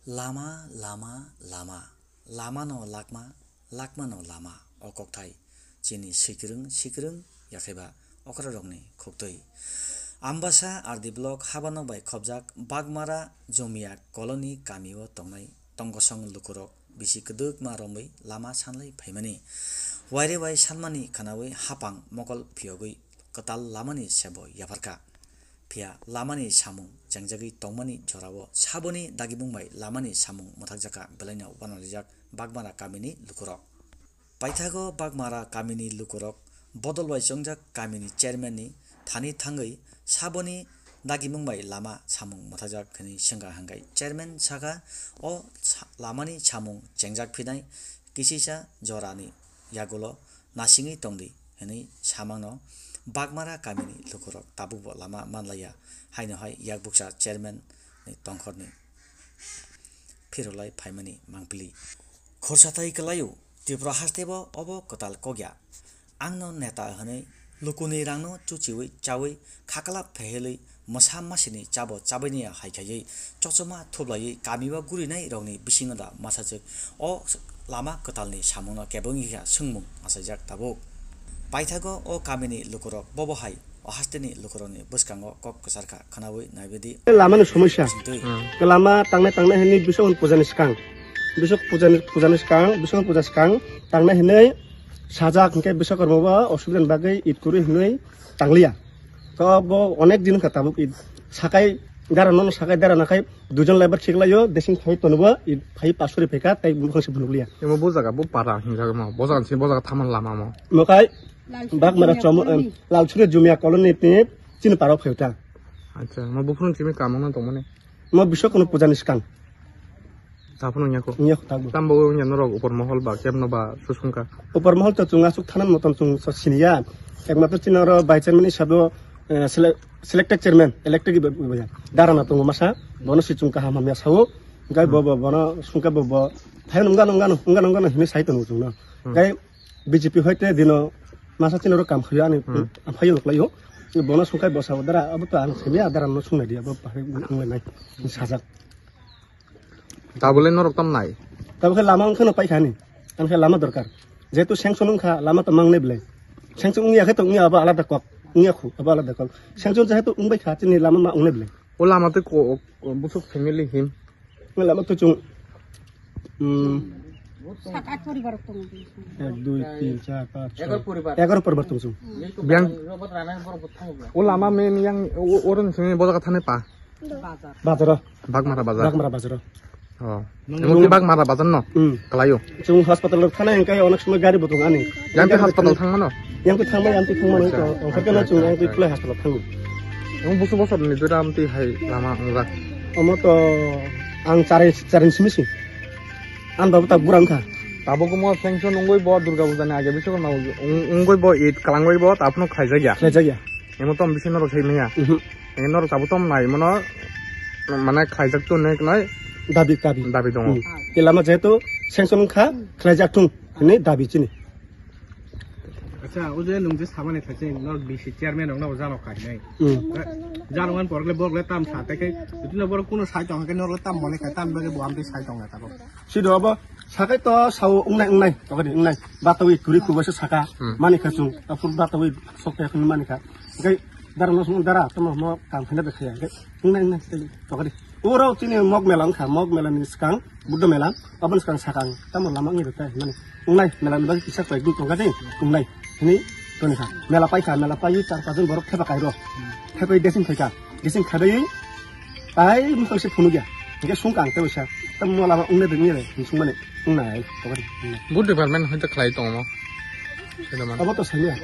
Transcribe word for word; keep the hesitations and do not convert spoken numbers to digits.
Lama, lama, lama. Lamano lakma, lakmano lama. O kokthai chini sikrwng sikrwng, yakhaiba okrarokni khuktwi. Ambasa R D block habanok bai khopjak Bagmara Jumia colony kamio tongnai tongkosong lukurok bisi kwdwkma romwi lama sanlai phaimani. Waire wai sanmani khwnawi hapang mokol phiyogwi kwtal lamani sebo yapharkha. Phiya lamani samung chengjagwi tongmani jorao saboni dagimung bai lamani samung mwthakjakha belaino wanarijak Bagmara kamini lukurok. Paithago Bagmara kamini lukurok bodol bai chongjak kamini chairman ni thani thangwi saboni dagimung bai lama samung mwthajak hwnwi swngkha, hwnkhe chairman sakha, o sa-, lamani samung chengjak phinai kisisa jorani yagulo nasingwi tongdi hwnwi samangno Bagmara kamini lukurok tabukbo lama manlaiya, haino hai yakbuksa chairman ni tongkhorni phirolai phaimani mangpili. Khorsa tai kwlaio, Tripura hastebo obo kwtal kokya. Angno neta hwnwi lukuni rangno chuchiwi chawi khaklap phehelwi mwsa masini chabo chabaini hai khaiwi chochoma thublaiwi kamio gurinai rokni bisingo da masajwk o lama kwtalni samungno kebengwi kha swngmung achaijak tabuk. Paithago o kamini lukurok bobo hai o hasteni lukurokni bwskango kok kwcharkha khwnawi naibidi. Lamani somosya. Twi. Hmm. Lama tangnai tangnai hwnwi Biswakon pujani swkang. Biswak pujani, pujani swkang, Biswakon puja swkang tangnai hwnwi sajak hwnkhe Biswakorma bo osubidani bagwi it kwrwi hwnwi tangliya. To bo onek din wngkha tabuk it sakai dara nono sakai dara nakhai duijon laibor thiklaio desing phai tonobo it phai pasuri phaikha tei buphang se phunukliya. Emo bo jaga bo para hinjak ma bo jaga se bo jaga thaman lama mo. Mokai Bagmara Chomo, em, Lalsuri Jumia colony ni tip chini parok phai ta. Acha, mo buphang chimi kamung no tongmani. Mo Biswakorma pujani swkang. Taphano wngya kho. Wngya kho, tabuk. Tambo wngya norok upor mohol ba kebno ba susungkha. Upor mohol to chwng aswk thanan motom chwng so siniya. Ekmatro chini oro vice chairman hisabo, eh, sele-, selected chairman, elected iba, iba ya. Darana tongo masa, bono si chwng kaham hamya sao. Gai bo, bo, bono sungkha bo, bo. Phai nungga, nungga, nungga, nungga, hinwi sai tongo chwngno. Hmm. Gai B J P hoite dino masa chini oro kam khayo ani, hmm, am phayo uklaio. Bono sungkha bo sao dara, abo to ang siniya, darano sungnai di, abo bahai nunglainai. Sajak. Tabole norok tam nai. Tabukhe lama wngkhano paikha ani. Ang khe lama dorkar. Jehetu sanction wngkha, lama to mangnai belai. Sanction wngya khe to wngya abo alada kok. Wngya khu, abo alada kok. Sanction jehetu wngbai kha, chini lama ma wngnai belai. O lama tei ko, ko, busuk family him. O lama to chung, hmm, sat aat poribar tongo. Ek, dui, tin, char, panch, choi. Egaro poribar. Egaro poribar tong chung. Biang. O lama me yang, o, o ron sini boda kathane pa. Bazar. Bazaro. Bagmara bazar. Bagmara bazaro. Oh. Nung- Emo ki Bagmara bazar no? Hmm. Kalayo. Chung hospital thana engkai onek somoi gari butong ani. Yang ke hospital thang mano? Yang ke thang mano, yang ke thang mano. Acha. Tong, tong, acha, acha, chung yang ke acha. Khulai hospital thang. Emo busu bosor ni dura amti hai lama ongga. Omo to ang chari, chari simi si. An babu ta burang kha. Tabo ko mo sanction ongoi bo Durga Puja ni age bisu ko na ong-, ongoi bo it kalangoi bo tapno khaijak ya. Khaijak ya. Emo tom bisu norok sai maya. Mhm. Eng norok tabuk tom nai mano, mane khlaijak to nek nai. Dabi, dabi. Dabi tongo. Hmm. Ke lama jehetu sanction wngkha, khlaijak thung hinwi dabi chini. Acha, o je nwng je samani thaise norok B C chairman rok no jano khainai. Hmm. Jano man porle borle tam sa te kai, itino borok kuno sai tong khe norok tam mone khai tam bagwi bo amtwi sai tong kha tabuk. Sido abo sakai to sao wngnai, wngnai, tokadi wngnai. Batawi kuri kubaisa saka, hmm, mani kha chung, aphur batawi sok khe khun mani kha. Hingke dara no sung dara, tamo mo kam khana de khaya. Hingke wngnai, wngnai, tokadi. Oro chini mog mela wngkha, mog mela ni swkang, Buddha mela, aboni swkang sakang, tamo lama wngwi rwkha, hinmani. Wngnai, mela ni bagwi kisa koi group tongkha de, wngnai. Hini toni kha. Mela paikha, mela paiwi char pachjon borok thepa kairo. Thepai desing phaikha. Desing khadaiwi, tai mokol se phunukya. Hingke sungkang tei waisa. Tamo lama wngnai de wngnai de, hinsung mani. Wngnai, tokadi. Good department hoite khlai tongo. Abo to sanya.